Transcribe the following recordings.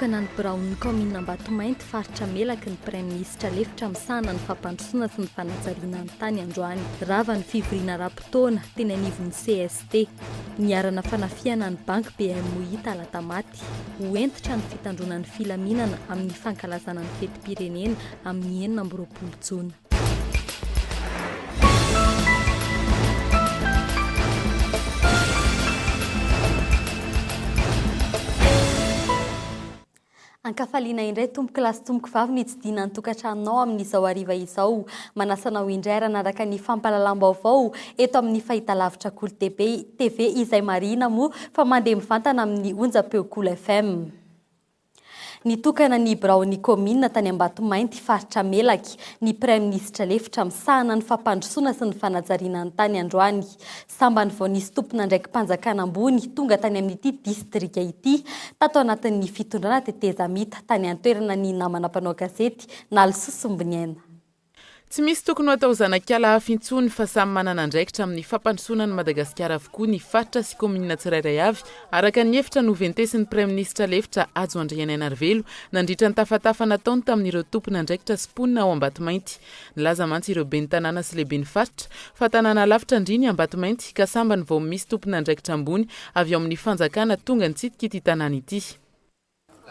Nitokana ny biraon'ny kaominina Ambatomainty, faritra Melaky ny Praiminisitra lefitra misahana ny fampandrosoana sy ny fanajariana ny tany androany. Rava ny fivoriana ara-potoana teny anivon'ny cst. Niharana fanafihana ny banky BMOI Talatamaty. Ho hentitra ny fitandroana ny filaminana amin'ny fankalazana ny fetim-pirenena amin'ny 26 jona. Ankafaliana indray tompoko lahy sy tompoko vavy ny hitsidihana ny tokantranonao amin'izao hariva izao. Manasa anao indray ary hanaraka ny fampahalalam-baovao eto amin'ny fahitalavitra Kolo TV izay marihina moa fa mandeha mivantana amin'ny onjam-peo Kolo FM. Nitokana ny biraon'ny kaominina tany Ambatomainty, faritra Melaky, ny Praiminisitra lefitra misahana ny fampandrosoana sy ny fanajariana ny tany androany. Sambany vao nisy tompon'andraiki-panjakana ambony tonga tany amin'ity distrika ity tato anatin'ny fitondrana tetezamita tany an-toerana ny namana mpanao gazety Nalisoa Sombiniaina. Tsy misy tokony ho atao zanak'ala hafa intsony fa samy manana andraikitra amin'ny fampandrosoana an'i Madagasikara avokoa ny faritra sy kaominina tsirairay avy, araka ny hevitra noventesin'ny Praiminisitra lefitra Hajo Andrianainarivelo nandritra ny tafatafa nataony tamin'ireo tompon'andraikitra sy mponina ao Ambatomainty. Nilaza mantsy ireo ben'ny tanàna sy lehiben'ny faritra fa tanàna lavitra andriana i Ambatomainty ka sambany vao misy tompon'andraikitra ambony avy ao amin'ny fanjakana tonga nitsidika ity tanàna ity.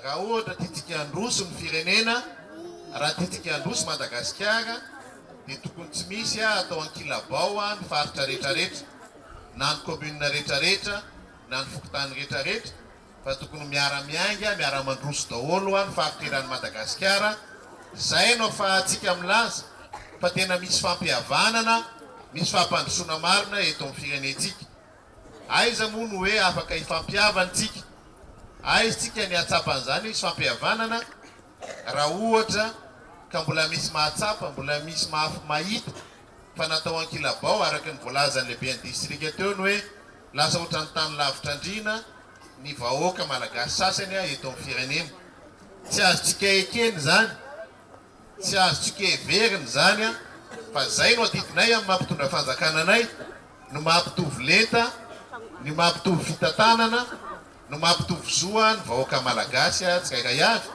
Raha ohatra tiantsika handroso ny firenena, raha tiantsika handroso Madagasikara dia tokony tsy misy atao ankilabao ny faritra rehetrarehetra, na ny commune rehetrarehetra, na ny fokontany rehetrarehetra fa tokony miara-miainga, miara-mandroso daholo ny faritra eran'i Madagasikara. Izay no afahantsika milaza fa tena misy fampihavanana, misy fampandrosoana marina eto amin'ny firenentsika. Aiza moa no hoe afaka hifampihavana tsika? Aiza tsika ny hahatsapa an'izany hoe hisy fampihavanana raha ohatra ka mbola misy mahatsapa, mbola misy mahita fa natao ankilabao araka ny voalazan'ny lehiben'ny distrika teo ny hoe lasa ohatran'ny tany lavitra andriana ny vahoaka malagasy sasany eto amin'ny firenena. Tsy azontsika ekena izany. Tsy azontsika heverina izany an, fa izay no adidinay amin'ny maha mpitondra fanjakana anay, no maha mpitovy lenta, ny maha mpitovy fitantanana, no maha mpitovy zo ny vahoaka malagasy tsirairay avy.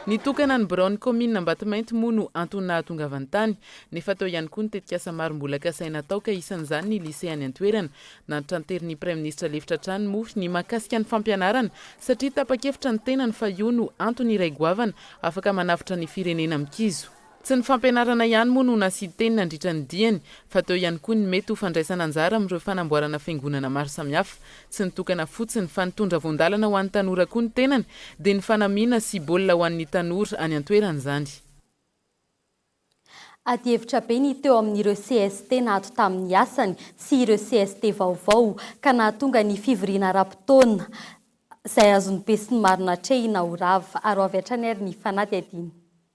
Nitokana ny biraon'ny kaominina Ambatomainty moa no antony nahatongavany tany, nefa teo ihany koa ny tetikasa maro mbola kasaina atao ka isan'izany ny lycée any an-toerana. Nantrantery ny Praiminisitra lefitra hatrany moa ny mahakasika ny fampianarana satria tapa-kevitra ny tenany fa io no antony iray goavana afaka manavotra ny firenena amin'ny kizo. Tsy ny fampianarana ihany moa no nasian-teny nandritra ny diany fa teo ihany koa ny mety ho fandraisana anjara amin'ireo fanamboarana fiangonana maro samihafa. Tsy nitokana fotsiny fa nitondra voan-dalana ho an'ny tanora koa ny tenany dia ny fanamiana sy baolina ho an'ny tanora any an-toerana izany. Adihevitra be ny teo amin'ireo cst naato tamin'ny asany sy ireo cst vaovao ka nahatonga ny fivoriana ara-potoana izay azon'ny besinimaro natrehina ho rava ary ho avy hatrany ary ny fanadihadiana.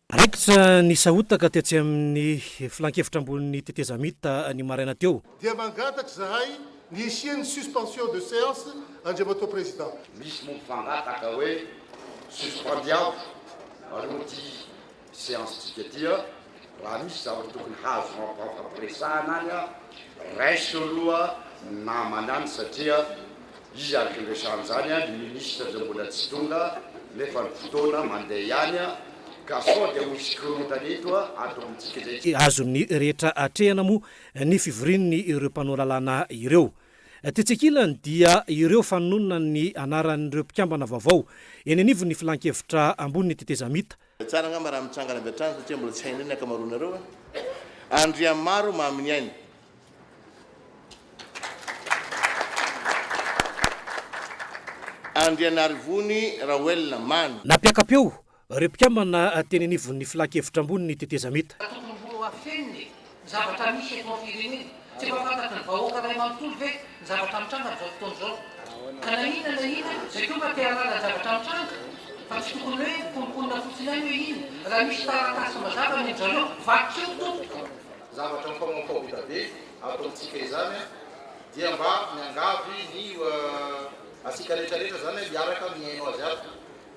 Raikitra ny sahotaka tetsy amin'ny filankevitra ambonin'ny tetezamita ny maraina teo. Dia mangataka izahay ny hisian'ny suspension de séance Andriamatoa Président. Misy moa mifangataka hoe suspendiavo aloha ity Séance tsika ty a, raha misy zavatra tokony hazo fampiresahana any a, raiso aloha ny namana any satria izy araka ny resahana zany a, ny ministre zay mbola tsy tonga nefa ny fotoana mandeha ihany a, ka sao dia ho hisy korontana eto a, ato amintsika zay tsy. Azon'ny rehetra atrehana moa ny fivorian'ny ireo mpanao lalàna ireo. Tetsy ankilany dia ireo fanononana ny anaran'ireo mpikambana vaovao eny anivon'ny filankevitra ambonin'ny tetezamita. Tsara angamba raha mitsangana avy hatrany satria mbola tsy hainay ny ankamaroanareo e! Andriamaro Maminiaina. Andrianarivony Raoelina Mamy. Nampiaka-peo Ireo mpikambana teny anivon'ny Filankevitra ambonin'ny tetezamita. Tokony ho afenina e, ny zavatra misy eto amin'ny firenena. Tsy efa fantatry ny vahoaka iray manontolo ve ny zavatra mitranga amin'izao fotoana izao? Ka na inona na inona, izay koa mba te hahalala ny zavatra mitranga, fa tsy tokony hoe mikononkonona fotsiny ihany hoe inona. Raha misy taratasy mazava any amin-dry zareo, vakio tompoko. Zavatra mifamoafaoa be da be ato amintsika izany dia mba miangavy ny antsika rehetra rehetra izany hiaraka mihaino azy ato.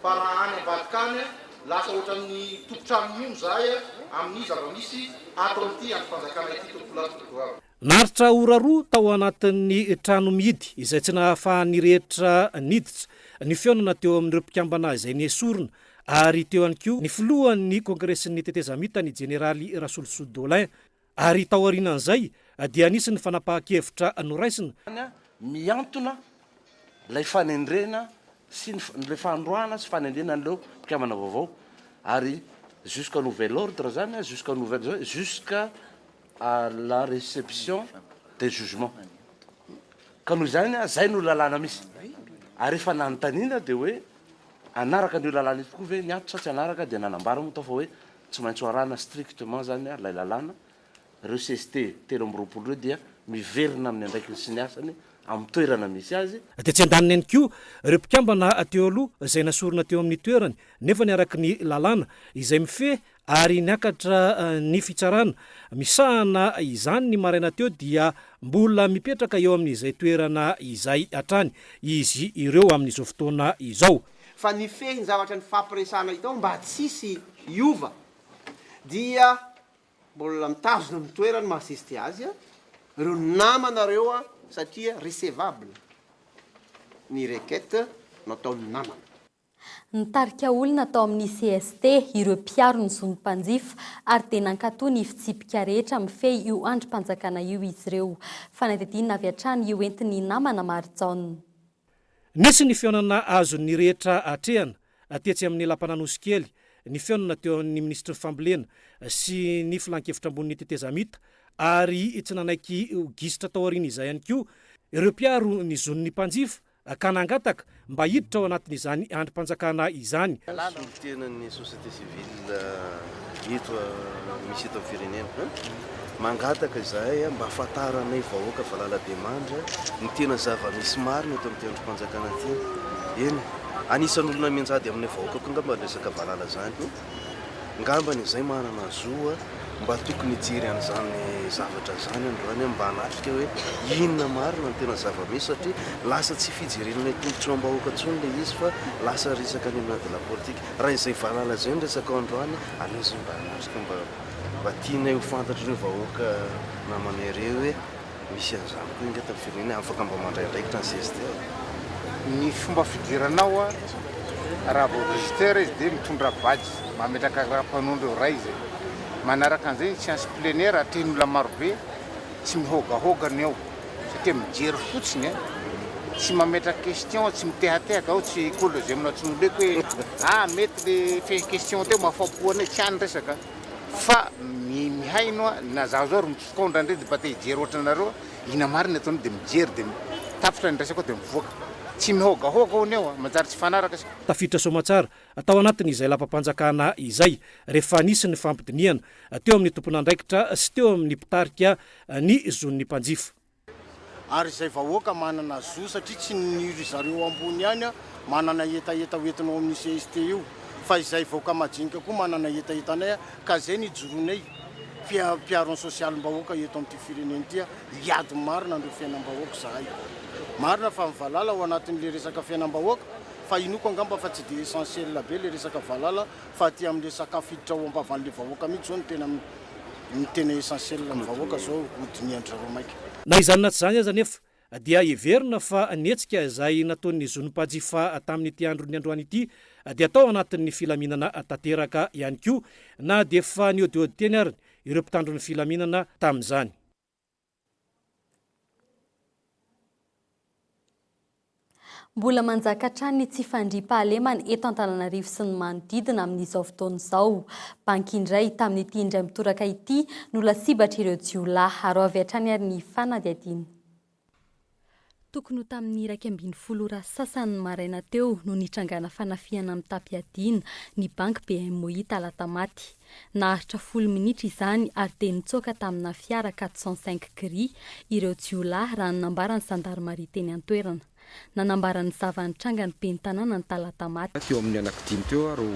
Fa raha any ambadika any, lasa ohatran'ny tompon-trano miono izahay amin'ny zava-misy ato amin'ity andrim-panjakana ity tompokolahy tompoko vavy. Naharitra ora roa tao anatin'ny trano mihidy izay tsy nahafahan'ny rehetra niditra ny fihaonana teo amin'ireo mpikambana izay nesorina ary teo ihany koa ny filohan'ny kongresin'ny tetezamita ny jeneraly Rasolosoa Dolin ary taorianan'izay dia nisy ny fanapahan-kevitra noraisina. Mihantona ilay fanendrena sy ny ilay fandroahana sy fanendrena an'ireo mpikambana vaovao ary jusqu'à nouvel ordre zany jusqu'à nouvel jusqu'à à la réception des jugements. Ka noho izany, izay no lalàna misy. Ary rehefa nanontaniana dia hoe hanaraka an'io lalàna io tokoa ve ny ato sa tsy hanaraka dia nanambara moa tao fa hoe tsy maintsy ho arahana strictement izany ilay lalàna. Ireo cst 23 ireo dia miverina amin'ny andraikiny sy ny asany amin'ny toerana misy azy. Tetsy andaniny ihany koa, ireo mpikambana teo aloha izay nasorina teo amin'ny toerany nefa ny araka ny lalàna izay mifehy ary niakatra ny fitsarana misahana izany ny maraina teo dia mbola mipetraka eo amin'izay toerana izay hatrany izy ireo amin'izao fotoana izao. Fa ny fehy ny zavatra nifampiresahana tao mba tsisy hiova dia mbola mitazona ny toerany maha cst azy ireo namanareo satria recevable ny requête nataon'ny namana. Nitarika olona tao amin'ny cst ireo mpiaro ny zon'ny mpanjifa ary dia nankatò ny fitsipika rehetra mifehy io andrim-panjakana io izy ireo. Fanadihadiana avy hatrany io entin'ny namana Marijaona. Nisy ny fihaonana azon'ny rehetra atrehana tetsy amin'ny lapan'Anosikely, ny fihaonana teo amin'ny minisitry ny fambolena sy ny filankevitra ambonin'ny tetezamita ary tsy nanaiky ho gisitra taorian'izay ihany koa ireo mpiaro ny zon'ny mpanjifa ka nangataka mba hiditra ao anatin'izany andrim-panjakana izany. Solontenan'ny société civile eto misy eto amin'ny firenena. Mangataka izahay mba hahafantaranay vahoaka valalabemandry ny tena zava-misy marina eto amin'ity andrim-panjakana ity. Eny, anisan'ny olona mianjady aminay vahoaka koa angamba ny resaka valala izany. Ngambany izay manana zo mba tokony hijery an'izany zavatra izany androany mba hanatrika hoe inona marina ny tena zava-misy satria lasa tsy fijerena ilay tombontsoam-bahoaka intsony ilay izy fa lasa resaka any amin'ny ady la politique. Raha izay valala izay no resaka ao androany, aleo izay mba hanatrika mba mba tianay ho fantatr'ireo vahoaka namanay ireo hoe Misy an'izany koa ange eto amin'ny firenena, afaka mba mandray andraikitra ny cst e. Ny fomba fidirana ao raha vao visiteur izy dia mitondra badge, mametraka karapanondro eo iray izay. Manaraka an'izay ny séance plénière atrehin'olona marobe, tsy mihogahoga ny ao satria mijery fotsiny e, tsy mametraka question, tsy mitehatehaka ao, tsy cool izay aminao tsy noleko hoe ah mety le fehy question teo mahafapo anay, tsy any resaka. Fa ny mihaino a, na zaho zao ary mitsofoka ao indraindray de mba te hijery ohatranareo a, ina marina ataonao de mijery de tapitra ny resaka ao de mivoaka. Tsy mihogahoga hono eo a, manjary tsy fanaraka sy. Tafiditra soamatsara tao anatin'izay lapam-panjakana izay rehefa nisy ny fampidinihana teo amin'ny tompon'andraikitra sy teo amin'ny mpitarika ny zon'ny mpanjifa. Ary izay vahoaka manana zo satria tsy ny ry zareo ambony ihany manana hetaheta ho entina ao amin'io cst io fa izay vahoaka majinika koa manana hetaheta anay ka izay no ijoroanay mpiaro ny sosialim-bahoaka eto amin'ity firenena ity hiady marina an'ireo fiainam-bahoaka izahay. Marina fa ny valala ao anatin'ilay resaka fiainam-bahoaka fa inoako angamba fa tsy dia essentiel be ilay resaka valala Fa aty amin'le sakafo hiditra ao am-bavan'le vahoaka mihitsy zao no tena ny tena essentiel ny vahoaka zao ho dinihan-dry zareo maika. Na izany na tsy izany aza anefa dia heverina fa ny hetsika izay nataon'ny zon'ny mpanjifa tamin'ity andron'ny androany ity dia tao anatin'ny filaminana tanteraka ihany koa na dia efa niodiody teny ary ireo mpitandro ny filaminana tamin'izany. Mbola manjaka hatrany ny tsy fandriampahalemana eto Antananarivo sy ny manodidina amin'izao fotoana izao. Banky indray tamin'ity indray mitoraka ity no lasibatr'ireo jiolahy. Arao avy hatrany ary ny fanadihadiana. Tokony ho tamin'ny 11 ora sasany maraina teo no nitrangana fanafihana mitam-piadiana ny banky BMOI Talatamaty. Naharitra folo minitra izany ary dia nitsoaka tamina fiara 405 gris ireo jiolahy raha ny nambaran'ny zandarimaria teny an-toerana. Nanambara ny zava-nitranga ny ben'ny tanànan'i Talatamaty. Teo amin'ny anankidimy teo ary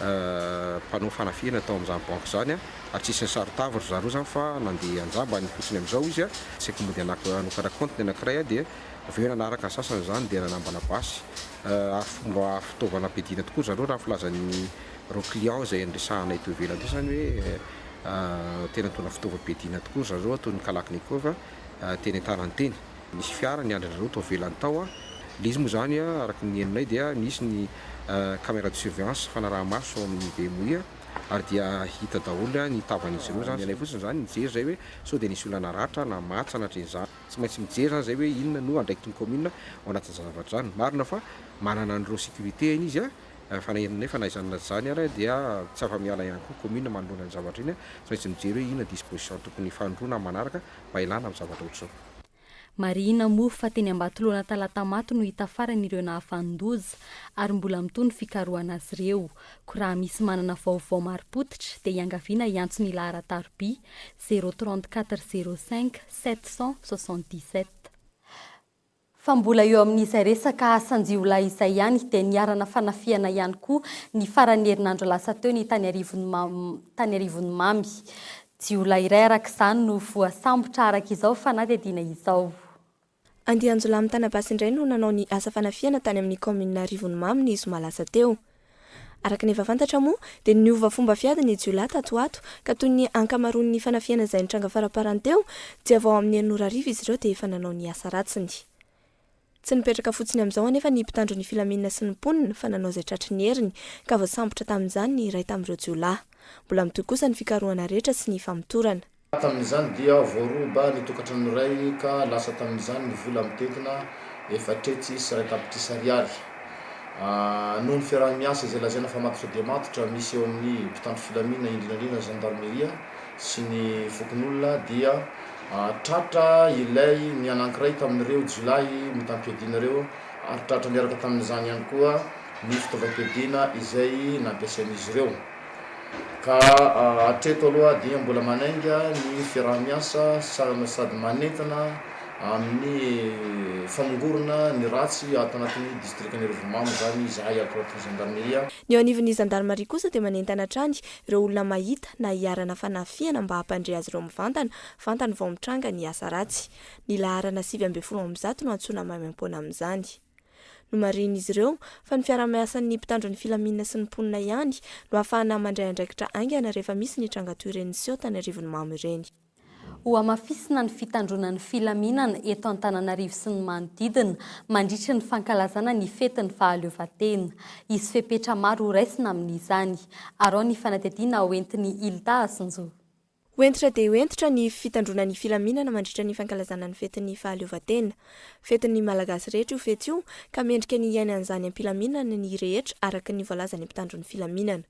mpanao fanafihana tao amin'izany banky izany ary tsisy nisaron-tava ry zareo izany fa nandeha an-jambany fotsiny amin'izao izy, saika mody hanokatra kaonty ny anankiray dia avy eo nanaraka ny sasany izany dia nanambana basy ary fomba fitaovana ampiadiana tokoa ry zareo raha ny filazan'ny ireo client izay niresahanay teo ivelany teo izany hoe. Tena nitondra fitaovam-piadiana tokoa ry zareo toy ny kalachnikov teny an-tanany teny. Nisy fiara niandry an-dry zareo tao ivelany tao. Ilay izy moa izany araka ny henonay dia nisy ny caméra de surveillance fanaraha-maso ao amin'ny BMOI ary dia hita daholo ny tavan'izy ireo izany. Ny anay fotsiny izany nijery izay hoe sao dia nisy olona naratra na maty sanatria an'izany. Tsy maintsy mijery izany izay hoe inona no andraikitry ny commune ao anatin'izany zavatra izany. Marina fa manana an'ireo sécurité-ny izy fa na nefa na izany na tsy izany ary dia tsy afa-miala ihany koa ny commune manoloana ny zavatra iny. Tsy maintsy mijery hoe inona disposition tokony hifandroana amin'ny manaraka mba hialana amin'ny zavatra ohatr'izao. Marihina moa fa teny Ambatoloana Talatamaty no hita farany ireo nahavanon-doza ary mbola mitohy ny fikarohana azy ireo. Koa raha misy manana vaovao marim-pototra dia iangaviana hiantso ny laharan-tarobia zéro 34 05 777. Fa mbola eo amin'izay resaka asan-jiolahy izay ihany dia niharana fanafihana ihany koa ny faran'ny herinandro lasa teo ny tany tany Arivonimamy. Jiolahy iray araka izany no voasambotra araka izao fanadihadiana izao. Andian-jiolahy mitana basy indray no nanao ny asa fanafihana tany amin'ny kaominina Arivonimamy ny zoma lasa teo. Araka ny efa fantatra moa dia niova fomba fiady ny jiolahy tato ho ato ka toy ny ankamaroan'ny fanafihana izay nitranga faraparany teo dia vao amin'ny enina ora hariva izy ireo dia efa nanao ny asa ratsiny. Tsy nipetraka fotsiny amin'izao anefa ny mpitandro ny filaminana sy ny mponina fa nanao izay tratry ny heriny ka voasambotra tamin'izany ny iray tamin'ireo jiolahy. Mbola mitohy kosa ny fikarohana rehetra sy ny famotorana. Tamin'izany dia voaroba ny tokantrano iray ka lasa tamin'izany ny vola mitentina 1 400 ariary. Noho ny fiaraha-miasa izay lazaina fa matotra dia matotra misy eo amin'ny mpitandro filaminana indrindra indrindra ny zandarmeria sy ny fokonolona dia Tratra ilay ny anankiray tamin'ireo jiolahy mitam-piadiana ireo ary tratra niaraka tamin'izany ihany koa ny fitaovam-piadiana izay nampiasain'izy ireo. Ka hatreto aloha dia mbola manainga ny fiaraha-miasa sady manentana amin'ny famongorana ny ratsy ato anatin'ny distrikan'Arivonimamo izany izahay ato anatin'ny zandarmeria. Ny eo anivon'ny zandarimaria kosa dia manentana hatrany ireo olona mahita na iharana fanafihana mba hampandre azy ireo mivantana, vantany vao mitranga ny asa ratsy. Ny laharana 119 no antsoina maimaimpoana amin'izany. Nomarihin'izy ireo fa ny fiarahamiasan'ny mpitandro ny filaminana sy ny mponina ihany no ahafahana mandray andraikitra haingana rehefa misy ny tranga toy ireny niseho tany Arivonimamo ireny. Hohamafisina ny fitandroana ny filaminana eto Antananarivo sy ny manodidina mandritry ny fankalazana ny fetin'ny fahaleovantena. Hisy fepetra maro horaisina amin'izany. Araho ny fanadihadiana hoentin'i Hilda Hasinjo. Ho hentitra dia ho hentitra ny fitandroana ny filaminana mandritra ny fankalazana ny fetin'ny fahaleovantena. Fetin'ny Malagasy rehetra io fety io ka mendrika ny hiaina an'izany am-pilaminana ny rehetra araka ny voalazan'ny mpitandro ny filaminana.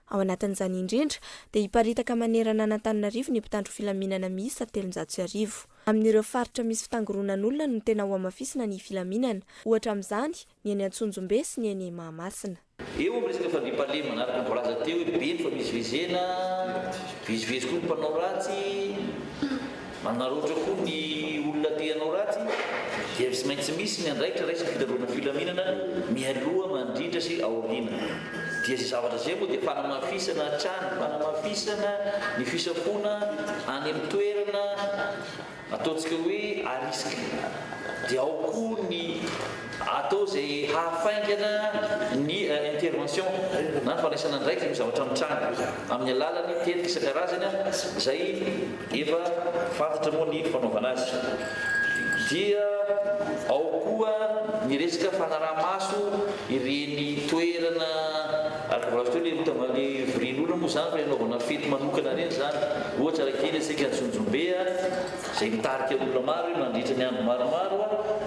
Ao anatin'izany indrindra dia hiparitaka manerana an'Antananarivo ny mpitandro filaminana miisa 1300. Amin'ireo faritra misy fitangoronan'olona no tena hohamafisina ny filaminana. Ohatra amin'izany ny eny Antsonjombe sy ny eny Mahamasina. Eo amin'ny resaka fandriampahalemana, araka ny voalaza teo hoe be ny famezivezena, mivezivezy koa ny mpanao ratsy, manararaotra koa ny olona te hanao ratsy, dia tsy maintsy misy ny andraikitra raisin'ny fitandroana filaminana mialoha, mandrindra sy aoriana. Dia izay zavatra izay moa dia fanamafisana hatrany, fanamafisana ny fisafoana any amin'ny toerana ataontsika hoe à risque. Dia ao koa ny atao izay hahafaingana ny intervention na ny fandraisana andraikitra amin'ny zavatra mitranga amin'ny alalan'ny tetika isan-karazany izay Efa fantatra moa ny fanaovana azy. Dia ao koa ny resaka fanaraha-maso ireny toerana araka voalaza teo ilay route le vorian'olona moa izany fa anaovana fety manokana ireny izany. Ohatra raha kely isika Antsonjombe izay mitarika olona maro mandritra ny andro maromaro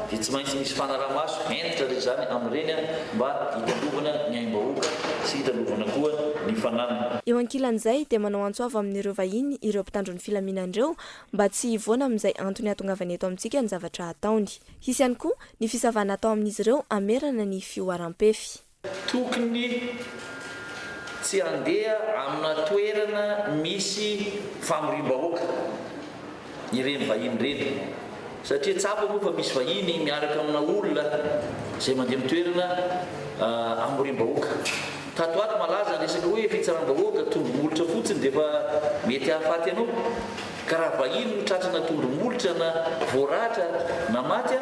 dia tsy maintsy misy fanaraha-maso hentitra re izany amin'ireny mba hitandrovana ny aim-bahoaka sy hitandrovana koa ny fananana. Eo ankilan'izay dia manao antso avo amin'ireo vahiny ireo mpitandro ny filaminana ireo mba tsy hivoana amin'izay antony hahatongavany eto amintsika ny zavatra ataony. Hisy ihany koa ny fisavana atao amin'izy ireo hamerana ny fihoaram-pefy. Tokony tsy handeha amina toerana misy famoriam-bahoaka ireny vahiny ireny satria tsapa moa fa misy vahiny miaraka amina olona izay mandeha amin'ny toerana amoriam-bahoaka. Tato ho ato malaza ny resaka hoe fitsaram-bahoaka, tondro molotra fotsiny dia efa mety hahafaty anao. Ka raha vahiny no tratrana tondro molotra na voaratra na maty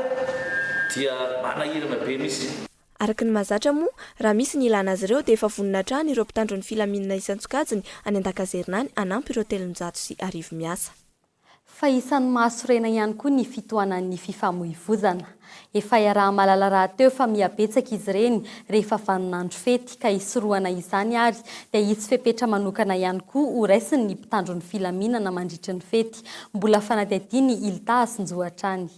dia manahirana be mihitsy. Araka ny mahazatra moa, raha misy ny ilàna azy ireo dia efa vonona hatrany ireo mpitandro ny filaminana isan-tsokajiny any an-dakazerina any hanampy ireo 1300 miasa. Fa isan'ny mahasorena ihany koa ny fitohanan'ny fifamoivozana. Efa iaraha-mahalala rahateo fa miha-betsaka izy ireny rehefa vaninandro fety ka hisorohana izany ary dia hisy fepetra manokana ihany koa ho raisin'ny mpitandro ny filaminana mandritry ny fety. Mbola fanadihadian'i Hilda Hasinjo hatrany.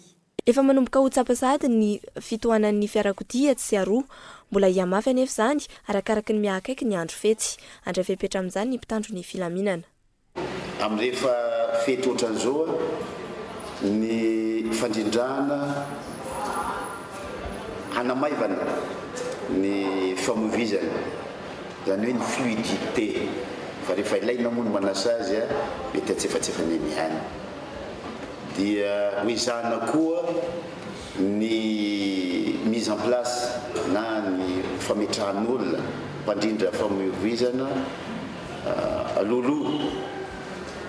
Efa manomboka ho tsapa sahady ny fitohanan'ny fiarakodia etsy sy aroa. Mbola hihamafy anefa izany arakaraky ny miha-akaiky ny andro fety. Handray fepetra amin'izany ny mpitandro ny filaminana. Amin'ny rehefa fety ohatran'izao ny fandrindrana hanamaivana ny famoivizana, izany hoe ny fluidité, fa rehefa ilaina moa ny manasa azy mety atsefatsefany eny ihany. Dia hoezahana koa ny mise en place na ny fametrahan'olona mpandrindra famoivoizana Alohaloha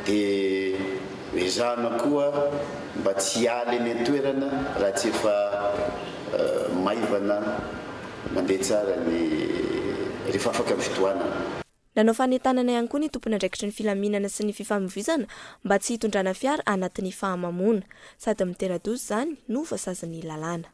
dia ezahana koa mba tsy hiala eny an-toerana raha tsy efa maivana mandeha tsara ny rehefa afaka ny fitohanana. Nanao fanentanana ihany koa ny tompon'andraikitry ny filaminana sy ny fifamoivoizana mba tsy hitondrana fiara anatin'ny fahamamoana. Sady mitera-doza izany no voasazin'ny lalàna.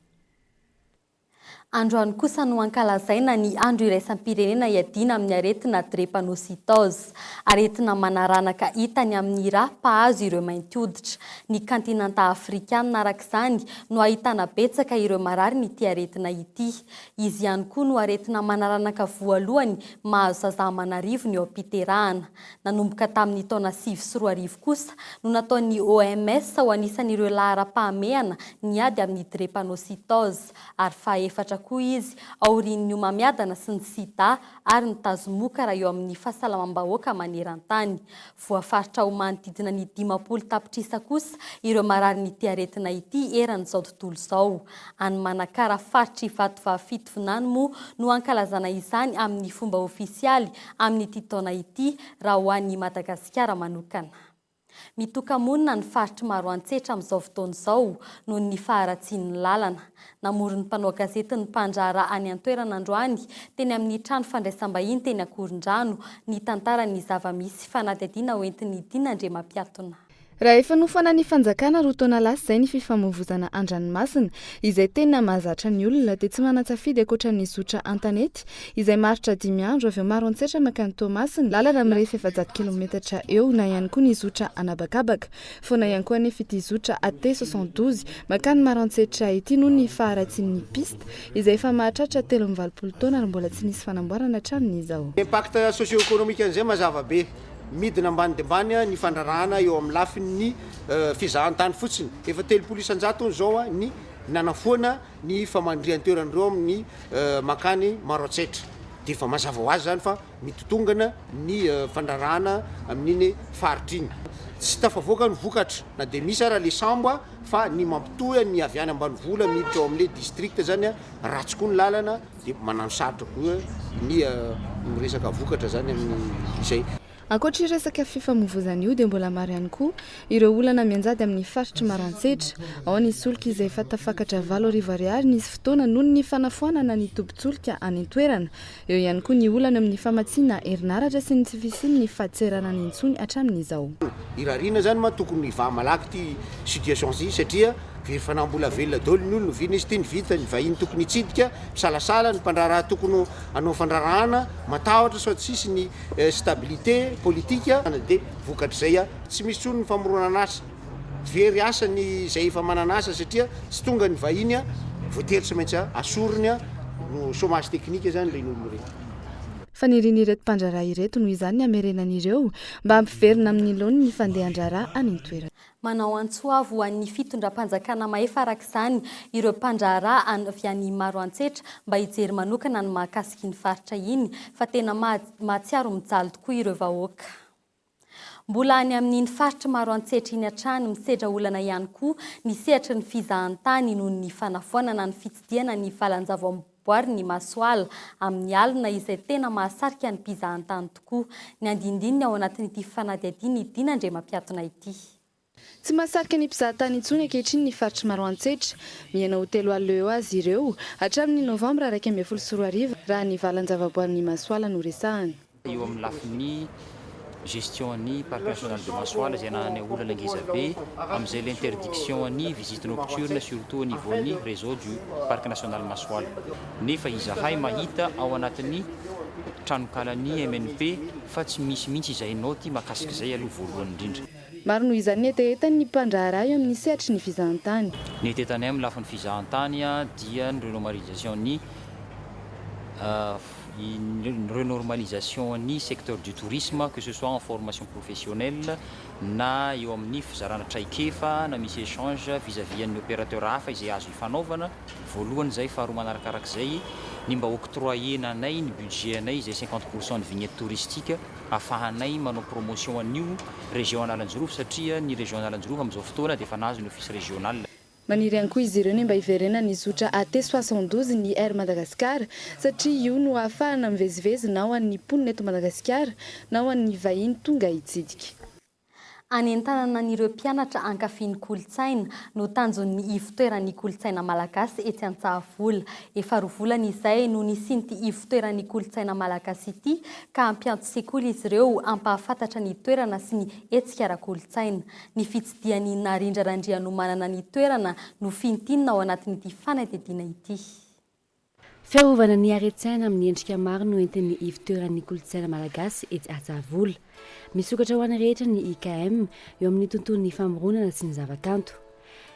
Androany kosa no ankalazaina ny Andro iraisam-pirenena iadiana amin'ny aretina drépanocytose. Aretina manaranaka hita any amin'ny ra mpahazo ireo mainty hoditra. Ny kantinanta afrikanina araka izany no ahitana betsaka ireo mararin'ity aretina ity. Izy ihany koa no aretina manaranaka voalohany mahazo zaza aman'arivony eo am-piterahana. Nanomboka tamin'ny taona 2009 kosa no nataon'ny OMS ho anisan'ireo laharam-pahamehana ny ady amin'ny drépanocytose. ary fahaefatra koa izy aorian'ny homamiadana sy ny sida ary ny tazomoka raha eo amin'ny fahasalamam-bahoaka maneran-tany. Voafaritra ho manodidina ny 50 tapitrisa kosa ireo mararin'ity aretina ity eran'izao tontolo izao. Any Manakara faritr'i Vatovavy Fitovinany moa no hankalazana izany amin'ny fomba ofisialy amin'ity taona ity raha ho an'i Madagasikara manokana. Mitoka-monina ny faritr'i Maroantsetra amin'izao fotoana izao noho ny faharatsian'ny lalana. Namory ny mpanao gazety ny mpandraharaha any an-toerana androany teny amin'ny trano fandraisam-bahiny teny Ankorondrano nitantara ny zava-misy fanadihadiana hoentin'i Dina Andriamampiatona. Raha efa nofoanan'ny fanjakana roa taona lasa izay ny fifamoivozana an-dranomasina, izay tena mahazatra ny olona, dia tsy manan-tsafidy ankoatra ny zotra an-tanety, izay maharitra dimy andro avy eo Maroantsetra mankany Toamasina, lalana mirefy 400 kilometatra eo, na ihany koa ny zotra an'habakabaka. Foana ihany koa anefa ity zotra AT 72 mankany Maroantsetra ity noho ny faharatsian'ny piste, izay efa mahatratra 83 taona ary mbola tsy nisy fanamboarana hatramin'izao. Impact socio-économique an'izay mazava be. Midina ambany dia ambany ny fandraharahana eo amin'ny lafin'ny fizahantany fotsiny. Efa 30 isan-jatony izao ny nanafoana ny famandrihan-toeran'ireo amin'ny mankany Maroantsetra. Dia efa mazava ho azy izany fa mitotongana ny fandraharahana amin'iny faritra iny. Tsy tafavoaka ny vokatra na dia misy ara ilay sambo fa ny mampitohy ny avy any ambanivola miditra ao amin'ilay district izany ratsy koa ny lalana. Dia manano sarotra koa ny miresaka vokatra zany amin'izay. Ankoatra io resaka fifamoivozana io dia mbola maro ihany koa ireo olana mianjady amin'ny faritr'i Maroantsetra. Ao ny solika izay efa tafakatra 8000 ariary nisy fotoana noho ny fanafoanana ny tobin-tsolika any an-toerana. Eo ihany koa ny olana amin'ny famatsiana herinaratra sy ny tsy fisian'ny fadintseranana intsony hatramin'izao. Irariana zany ma tokony hivaha malaky ity situation ity satria Very fanahy mbola velona daholo ny olona, oviana izy ity no vita, ny vahiny tokony hitsidika, misalasala, ny mpandraharaha tokony hanao fandraharahana, matahotra sao tsy hisy ny stabilité politique, dia vokatr'izay tsy misy intsony ny famoronana asa, very asa ny izay efa manana asa satria tsy tonga ny vahiny, voatery tsy maintsy asoriny, chômage technique zany ireny olona ireny. Fanirian'ireto mpandraharaha ireto noho izany ny hamerenana ireo mba hampiverina amin'ny laoniny ny fandehan-draharaha any an-toerana. Manao antso avo ho an'ny fitondram-panjakana mahefa araka izany ireo mpandraharaha avy any Maroantsetra mba hijery manokana ny mahakasika iny faritra iny fa tena mahatsiaro mijaly tokoa ireo vahoaka. Mbola any amin'iny faritr'i Maroantsetra iny hatrany, misedra olana ihany koa ny sehatry ny fizahantany noho ny fanafoanana ny fitsidihana ny valan-javaboarin'i Masoala amin'ny alina izay tena mahasarika ny mpizahantany tokoa. Ny andinindininy ao anatin'ity fanadihadiana i Dina Andriamampiatona ity. Tsy mahasarika ny mpizahatany intsony ankehitriny ny faritr'i Maroantsetra. Mihena ho 30 eo azy ireo hatramin'ny novambra 2011 raha ny valan-javaboarin'i Masoala no resahana. Eo amin'ny lafiny gestion ny parc national de Masoala izay anananay olana ngeza be amin'izay l'interdiction ny visite nocturne surtout au niveau ny réseau du parc national Masoala. Nefa izahay mahita ao anatin'ny tranokalan'ny MNP fa tsy misy mihitsy izay naoty mahakasik'izay aloha voalohany indrindra. Maro noho izany ny hetahetan'ny mpandraharaha eo amin'ny sehatry ny fizahantany. Ny hetahetanay amin'ny lafiny fizahantany dia ny renormalisation ny ny renormalisation ny secteur du tourisme que ce soit en formation professionnelle na eo amin'ny fizarana traikefa na misy échange vis-à-vis an'ny opérateur hafa izay azo ifanaovana, voalohany izay, faharoa manarakarak'izay ny mba octroyer-na anay ny budget anay izay 50 pour cent ny vignette touristique afahanay manao promotion an'io région Analanjirofo satria ny région Analanjirofo amin'izao fotoana dia efa nahazo ny office régional. Maniry ihany koa izy ireo ny mba hiverenan'ny zotra AT 72 ny Air Madagascar satria io no ahafahana mivezivezy na ho an'ny mponina eto Madagasikara na ho an'ny vahiny tonga hitsidika. Hanentanana an'ireo mpianatra hankafy ny kolontsaina no tanjon'ny ivontoeran'ny kolontsaina malagasy etsy Antsahavola. Efa roa volana izay no nisian'ity ivontoeran'ny kolontsaina malagasy ity ka hampiantso sekoly izy ireo hampahafantatra ny toerana sy ny hetsika ara-kolontsaina. Ny fitsidihan'i Narindra Randrianomanana ny toerana no fintinina ao anatin'ity fanadihadiana ity. Fiarovana ny haren-tsaina amin'ny endrika maro no entin'ny Ivotoeran'ny kolontsaina malagasy etsy Antsahavola. Misokatra ho an'ny rehetra ny IKM eo amin'ny tontolon'ny famoronana sy ny zavakanto.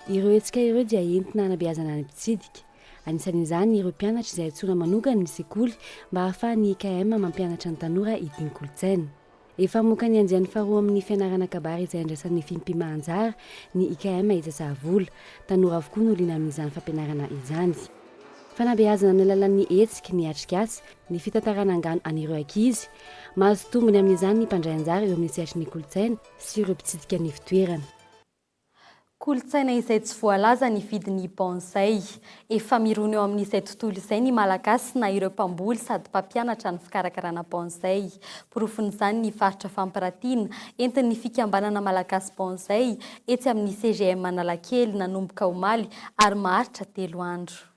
Ireo hetsika ireo dia entina hanabeazana ny mpitsidika. Anisan'izany ireo mpianatra izay antsoina manokana ny sekoly mba hahafahan'ny IKM mampianatra ny tanora ity ny kolontsaina. Efa hamoaka ny andiany faharoa amin'ny fianarana kabary izay andraisan'ny Fimpima anjara ny IKM etsy Sahavola. Tanora avokoa no liana amin'izany fampianarana izany. Fanabeazana amin'ny alalan'ny hetsika, ny atrikasa, ny fitantarana angano an'ireo ankizy. Mahazo tombony amin'izany ny mpandray anjara eo amin'ny sehatry ny kolontsaina sy ireo mpitsidika ny fitoerana. Kolontsaina izay tsy voalaza ny vidin'ny bonsai. Efa mirona eo amin'izay tontolo izay ny Malagasy na ireo mpamboly sady mpampianatra ny fikarakarana bonsai. Porofon'izany ny varotra fampiratiana entin'ny fikambanana Malagasy Bonsai etsy amin'ny CGM Analakely nanomboka omaly ary maharitra telo andro.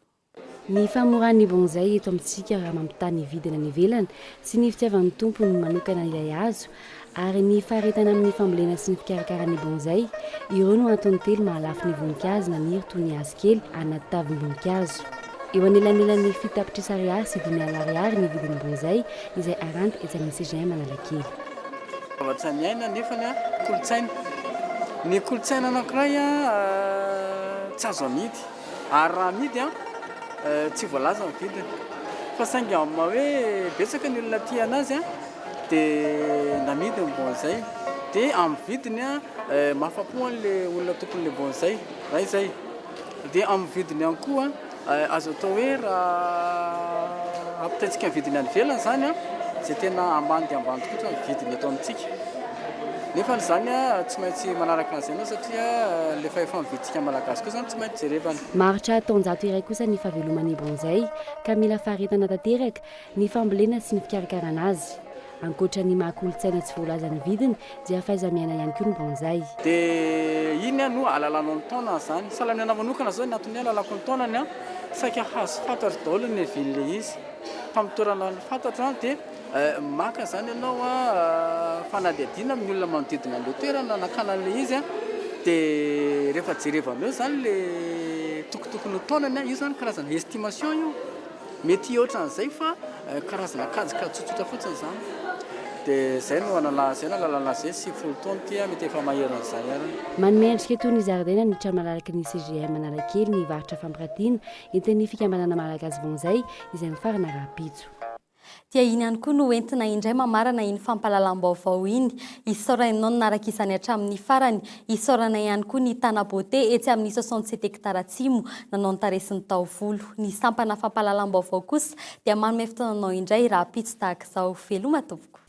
Ny fahamoran'ny bonsai eto amintsika raha mampitaha ny vidiny any ivelany sy ny fitiavan'ny tompony manokana ilay hazo ary ny faharetana amin'ny fambolena sy ny fikarakarana ny bonsai, ireo no antony telo mahalafo ny voninkazo naniry toy ny hazo kely anaty tavim-boninkazo. Eo anelanelan'ny fito tapitrisa ariary sy 50 alina ariary ny vidin'ny bonsai izay aranty etsy amin'ny CGM Analakely. Zavatra miaina nefany kolontsaina. Ny kolontsaina anankiray tsy azo amidy. Ary raha amidy an, tsy voalaza ny vidiny. Fa saingy amin'ny maha hoe betsaka ny olona tia anazy an, dia namidy ny bonsai. Dia amin'ny vidiny an, mahafapo an'ilay olona tompon'ilay bonsai. Raha izay. Dia amin'ny vidiny ihany koa an, azo atao hoe raha ampitaintsika ny vidiny any ivelany izany an, izay tena ambany dia ambany tokoa ny vidiny eto amintsika. Nefa izany tsy maintsy manaraka an'izay ianao satria ilay fahefa-mividintsika Malagasy koa izany tsy maintsy jerevana. Maharitra taonjato iray kosa ny fahaveloman'ny bonsai ka mila faharetana tanteraka ny fambolena sy ny fikarakarana azy. Ankoatra ny maha kolontsaina tsy voalaza ny vidiny dia fahaiza-miaina ihany koa ny bonsai. Dia iny no ahalalanao ny taonany izany. Sahala amin'ny anah manokana izao ny antony ahalalako ny taonany an, saika hazo fantatro daholo ny niavian'ilay izy. Tamin'ny toerana fantatro an dia Maka izany ianao fanadihadiana amin'ny olona manodidina an'ilay toerana nakana an'ilay izy dia rehefa jerevana eo izany ilay tokotokony ho taonany, io izany karazana estimation io, mety hihoatra an'izay fa karazana kajikajy tsotsotra fotsiny izany. Dia izay no analà, izay no ahalalana azy hoe 90 taona ity, mety efa maherin'izay ary. Manome endrika toy ny zaridaina ny trano malalaky ny CGM Analakely ny varotra fampiratiana entin'ny fikambanana Malagasy Bonsai izay mifarana rahampitso. Dia iny ihany koa no entina indray mamarana iny fampahalalam-baovao iny. Isaorana ianao nanaraka izany hatramin'ny farany. Isaorana ihany koa ny Tana Beauté etsy amin'ny 67 hectares Atsimo nanao ny tarehy sy ny taovolo. Ny sampana fampahalalam-baovao kosa dia manome fotoana anao indray rahampitso tahaka izao. Veloma tompoko.